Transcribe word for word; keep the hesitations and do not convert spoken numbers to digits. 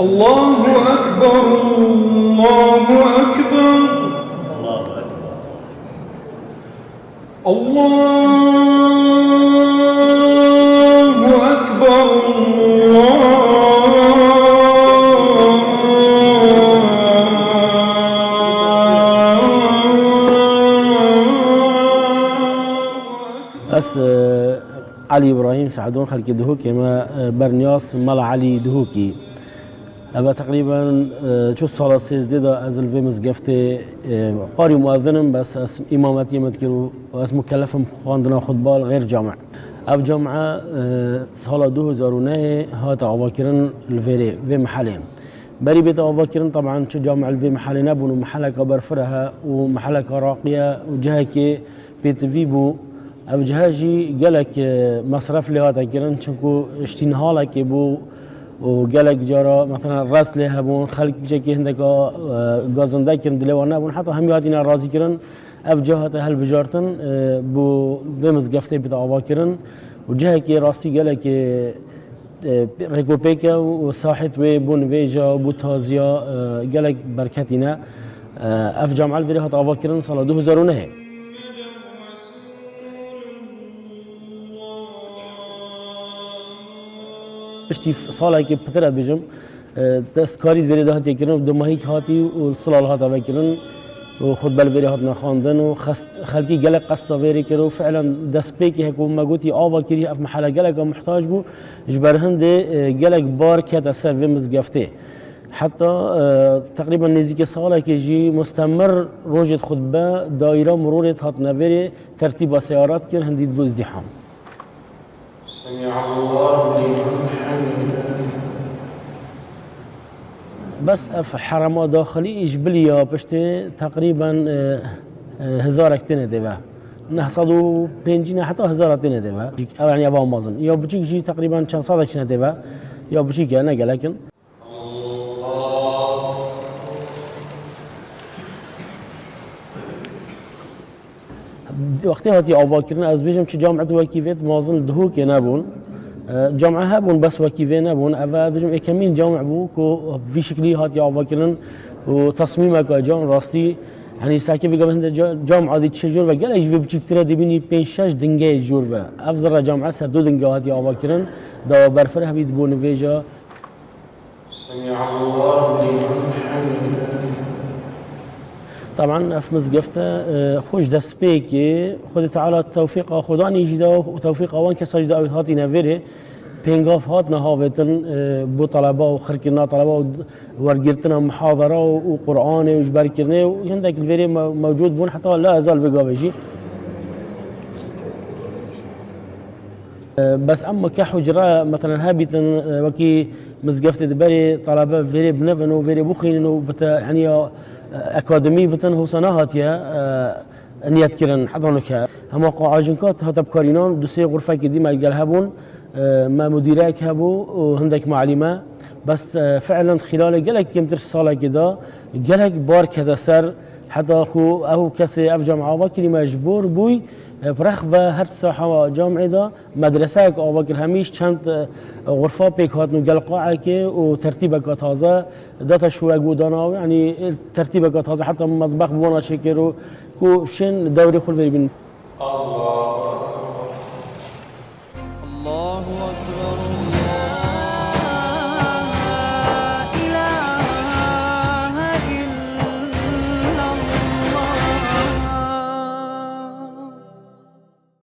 الله أكبر، الله أكبر. الله أكبر، الله أكبر. Ez, e, Elî Îbrahîm Seedon, xelkê Duhokê me, e, berniyas Mela Elî Duhokî. Eve teqrîben, e, çû sala sêzdeh de ez li vê mizgeftê, e, qarî muezin im, bes ez îmametiyê me dikir û ez mukellef im xwendina xutba li xêr cami. Ev cami, e, sala du hezar û nehê hate avakirin li vêrê, vê mehelê. Berî bête avakirin, teban çi cami li vê mehelê nebûn û meheleka berfireh e û meheleka raqî ye û cihekê pêtivî bû. Ev cihe jî gelek, e, mesref lê hate kirin, çimku ştînhalekê bû û gelek cara, meselen, rest lê hebûn, xelk cekê hindeka, e, gazinde kirin, dilê wan nebûn, heta hemî hatine razîkirin. Ev cih hate hilbijartin, e, bo vê mizgeftê bide avakirin û cihekê rastî gelekê, e, rêkopêk e û sahît wê bû nivêja, bû taziya, e, gelek berketî ne. E, ev cami li vêrê hat avakirin sala du hezar û nehê. Piştî salekê pitir ez dibêjim, e, destkarî di vêrê de hatiye kirin û dumahîk hatî û sila li hate vekirin û xutbe li vêrê hatine xwendin û xest-, xelkî gelek qesta vêrê kir û fiilen destpêkê heko me gotî ava kirî ev mehele geleka muhtac bû, ji ber hindê, e, gelek bar kete ser vê mizgeftê. Heta, e, teqrîben nêzîkê salekê jî mustemir rojê xutbe daîra mirorê hatine vêrê tertîba seyarat kir, hindî dibû îzdîham. سمع الله لمن حمده. Bes ev herema daxilî ji bilî ya piştê teqrîben, e, e, hezarek têne tê ve. Neh sed û pêncî ne heta hezara têne tê ve. Ev, yanî, ev amazin. Ya biçûk jî teqrîben çend sedek çine tê ve. Ya biçûk e, ne gelek in. Wextê hatiye avakirin, ez bêjim çi camiet wekî vê mezin li Duhokê nebûn. E, camiet hebûn, bes wekî vê nebûn. Ev, ez bêjim, êkemîn camiet bû ku vî şiklî hatiye avakirin û tesmîmeke can rastî, yanî, sekê vê gavê hinde ca-, camiet dî çi jor ve gelek ji vê biçûktir e, dibînî pênc şeş dingeyê jor ve. Ev zirre camiet ser du dinge hatiye avakirin, dawa berfireh bî, dibû nivêja. سمع الله لمن حمده. Teban ev mizgefte, e, xwe ji destpêkê Xwedê Teala tewfîqa xwedanî jî da û tewfîqa wan kesa jî da ew hatîne vêrê. Pêngav hatine havêtin, e, bo taleba û xirkirina taleba û wergirtina muhadara û, û Qur'anê û ji ber kirinê û hindek li vêrê me-, mewcûd bûn, heta la ezal vê gavê jî. E, bes em weke hucre, meselen, hebîtin, e, wekî mizgeftê di berê talebe vêrê binevin û vêrê bixwînin û bite, yanî ya, e, akademî bitin, hosa nehatiye, e, niyet kirin, heta nûke. Hema qaa jinka hate bikarînan, du sê xurfekê dî me gel hebûn, e, me mudîrek hebû û hindek malîme. Bes, e, fiilen xîlalê gelek kêmtir salekê de gelek bar kete ser, heta ku ew kesê ev camiet ava kirî me ji bor bûy, e, bi rex ve her saha camiê de. Medreseyek ava kir, hemî ji çend, e, xurfa pêk hatin û gel qaekê û tertîbeka taze date şûrek bû dana wê, yanî, e, tertîbeka taze, heta metbex bi wana çêkir û ku şên dewrê xwe li vêrê bînin. الله أكبر.